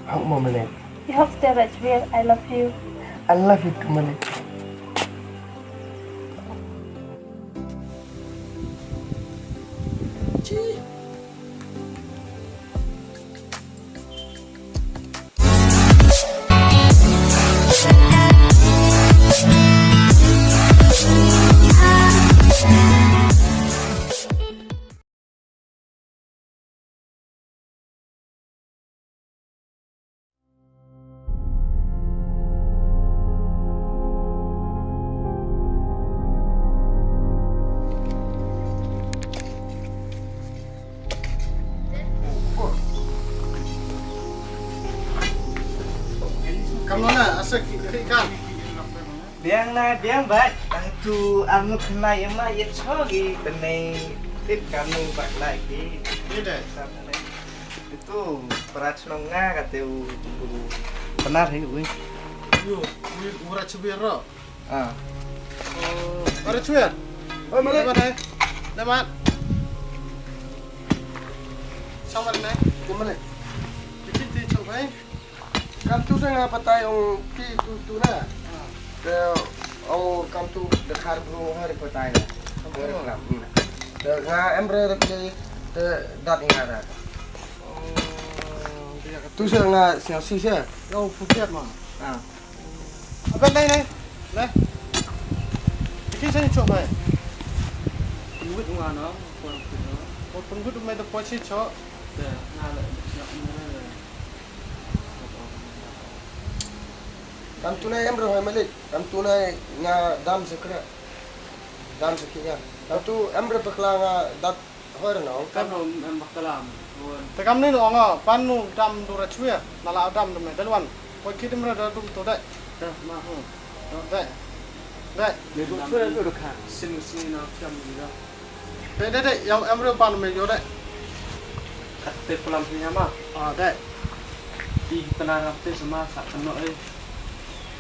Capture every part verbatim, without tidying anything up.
Hok mo Malik. Ïa hok seh Rajveer, I love you. I love you too Malik. Kam noh na, asa ki, ki kan. Biang na, biang bad. Tang tu anu kena ya ma ya chogi benai tip kamu bak lagi. Ni deh. Itu para chnong nga kata u, u benar hi ui. Yo, ui, u Rajveer ro. Ah. Oh, u Rajveer. Oh, Malik. Lemat, eh. Lemat. Sama deh, eh. Ke Malik. Dikit di chok, eh. Kam tu sa nga batai ong phi tu tu na. Te ong kam tu dkhar bru ha ri batai na. Kam tu na. Te nga em re re ke te dat nga da. Tu sa nga sngewsih sa. Yo, forget ma. Ah. Aban dai nai. Nai. Ki sa ni chok bai. Wit nga na, pon pon. Pon pon gut mai da pon si chok. Te nga la. Kam tunai em re hoi Malik, kam tunai nga dam se kra. Dam se kra. Kam tu em re bakla nga dat hoi re nong. Kam no em bakla. Te kam ni no nga pan nu dam du ra chwe. Na la dam dam ne dalwan. Koi kit em re da dum to dai. Da ma ho. Dai. Dai. Ne du chwe du ka. Sin sin na cham ni da. Dei, dei, dei, ïa em riew ban me ïoh dei. Kat te plam phi ïa ma. Ah, dei. Phi tana rap te sama sa kano eh.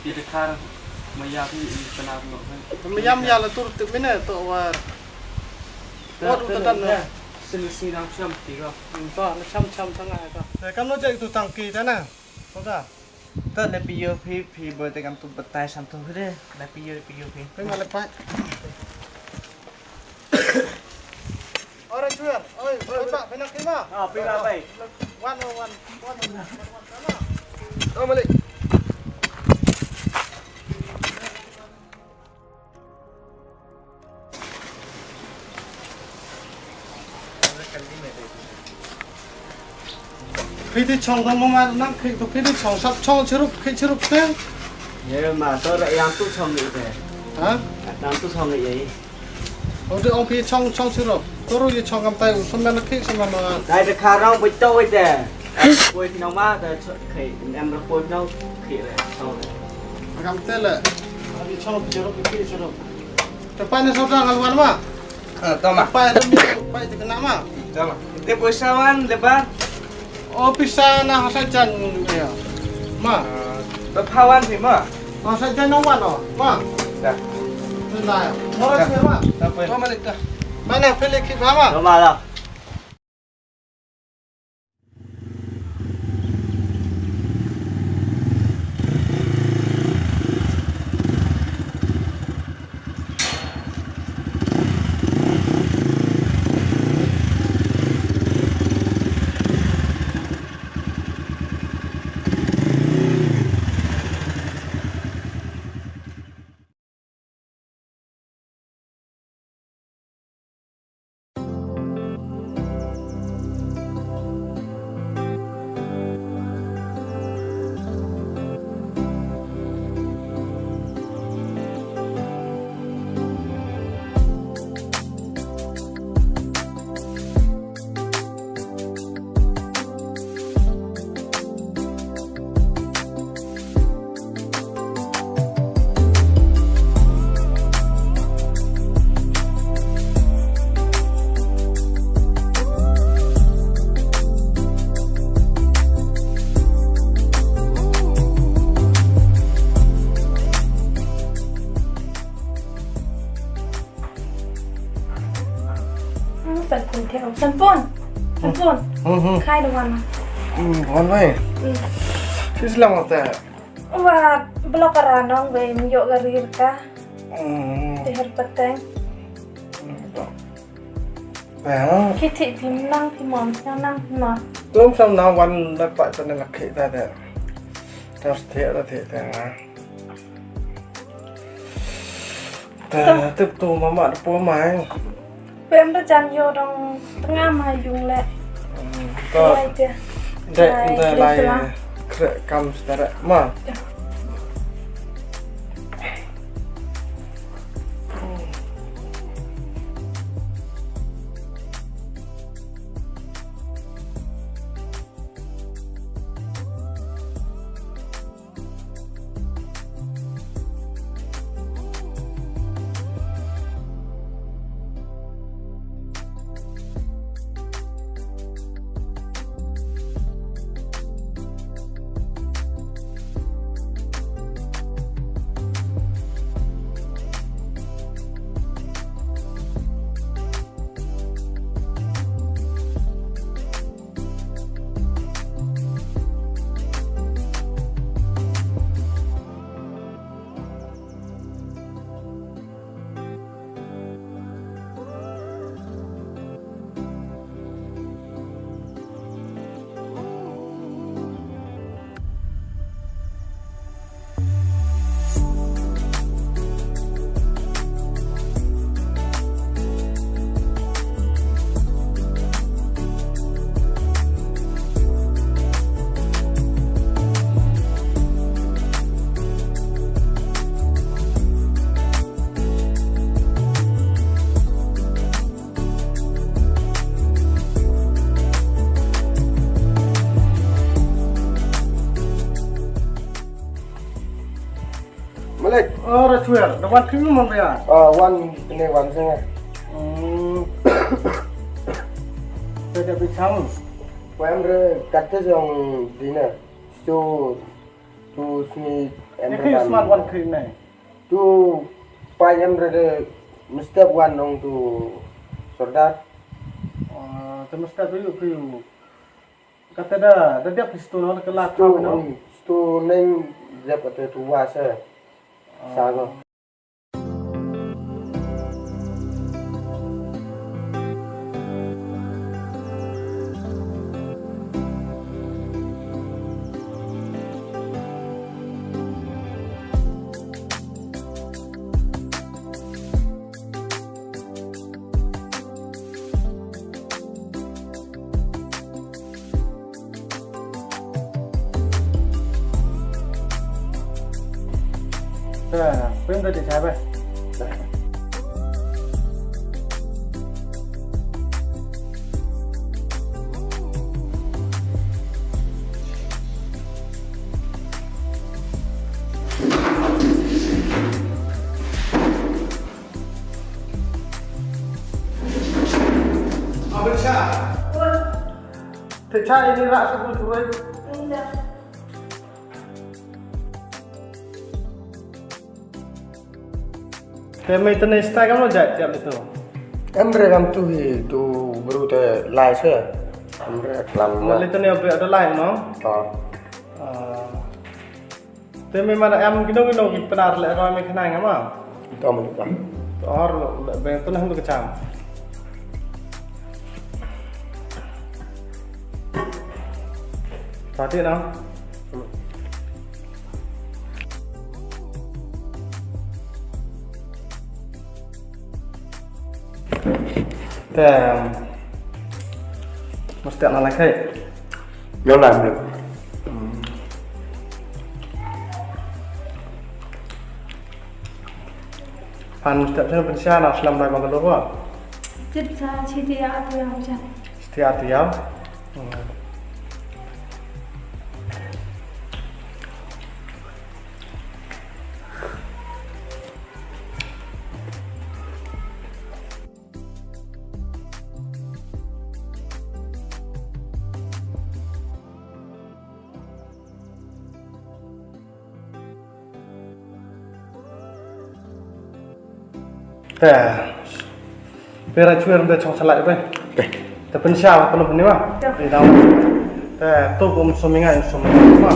Phi te khar ma ïa phi tana no. Me ïam ïa la tur te mine to war. Wat u te dan no. Sini sini nang siam phi ko. Hmm, to, na siam siam tang ai to. Te kam no jek tu tang ki tana. Ko ta. Ta le phi ïoh phi, phi boi te kam tu batai sam tu de. Le phi ïoh, le phi ïoh phi. Phi ma le pa. Ora chuer, oi, oi, ba, phi nak phi ma. Ah, phi ma bai. Wan, wan, wan, wan, wan, wan, wan. Oh, Malik. Phi ti chong dong ma nang khi tu phi ti chong sap chong chirup khi chirup te. Ye ma to ra yang tu chong ni te. Ha? Yang tu chong ni ye. Ong te ong phi chong chong chirup. To ru ye chong kam tai u som na khi som na. Dai te kha rong bui to te. Bui nong ma te khi em ra bui nong khi re chong. Kam te le. Phi chong chirup khi chirup. Te pa ne sa ta ngal wan ma. Ah, tama. Pa ne mi pa te kena ma. Tama. Te poisa wan de ba. O pisa na hasa jan ya. Ma. Te pa wan phi ma. Hasa jan no wan o. Ma. Da. Te na ya. Mora se ma. Tama le ta. Ma na pele ki ba ma. Tama la. Sanpun, Sanpun. Sanpun. Hmm, hmm. Khai da wan. Hmm, bon mai. Hmm. Sislam kata. Wa, blok ka ranong be, ym ïoh ka rir ka. Hmm. Te her pateng. Hmm. Ki thik phim nang, phim ym nang, nang. Tum sam na wan na pa ta na lak khita ta. Tas thik ta thik ta. Ta tip tu mama da po mai. Pem da jan yo dong tengah mai yung le. Hmm, ta. Lai te. De, lai, de lai. Kre kam setara ma. Ya. Malik. Oh, Rachel, da wan krim mon ya? Ah, wan, kene wan sini. Hmm. Saya tak bisa. Wan re kata jong dina. So, tu sini em. Ini re kan smart wan krim nai. Tu pai em re de mesti wan nong tu Sordar. Ah, tu mesti tu yuk, tu yuk. Kata da, da dep pi stu no, da ka la stu, stu neng dep kata tu wa sa. Sa ko. Te cha ini rak sebut gue. Te mei tene stai kam lo jat jat itu. Em re kam tu hi tu bru te lai se. Em re klam. Mali tene obe ada lai no. To. Te me mana em kino kino ki penar le roi me khnang ma. Tom ni kam. Or be tu nang tu kecham. Tadi na. Te mesti ana lai kai. Yo lai mlu. Pan step sini pensiana selam lai Bangalore wa. Tip sa chiti ya tu yang jan. Stia tu ya. Te pera chuer be chong salai be. Te pensha ba pelum ni ma. Te daw. Eh, to bum sum nga sum nga.